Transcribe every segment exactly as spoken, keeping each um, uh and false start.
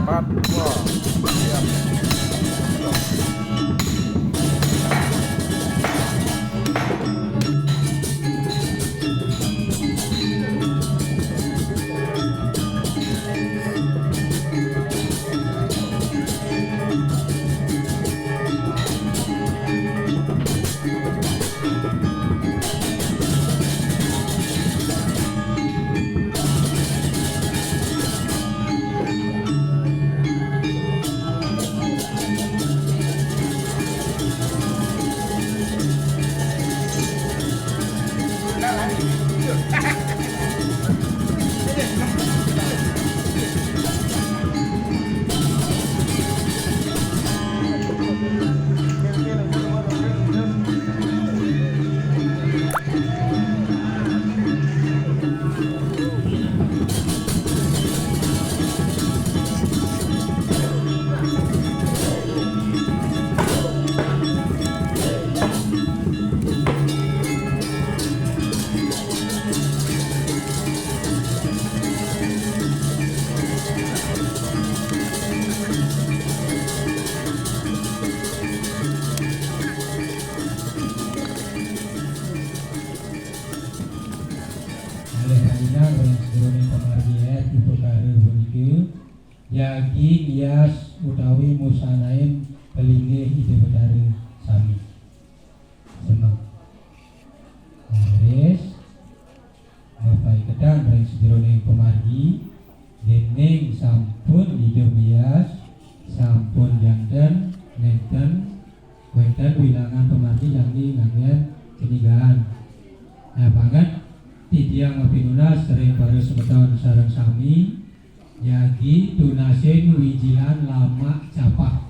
Empat, dua. Kalih talinan ring sadurunge pamargi ed upakara puniki, jagi ngias utawi musanain palinggih Ida Betara sami. Semeng. Raris, mapaiketan ring sajeroning pamargi, dening sampun Ida mias, sampun janten, nenten, wenten wilangan pamargi jagi nganggen kenigaan. Nah, banget, titiang mapinunas ring para semeton sareng sami, jagi tunasin wijilan lamak capah.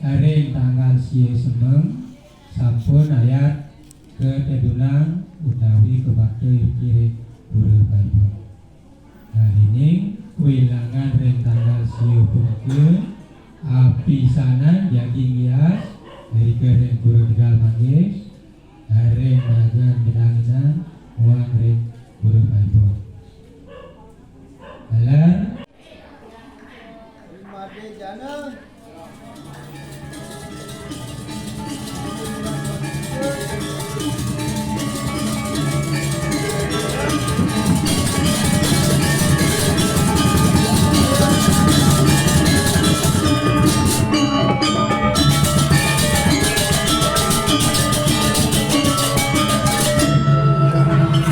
Ring tanggal sia Semeng, sampun ayat katedunang utawi kabakta ring Pura Paibon. Nah, dening wilangan ring tanggal sia punika, apisanan jagi ngias, irika ring Pura Tegal Manggis, ring Nagan Benanginan, muang ring Pura Paibon. Taler.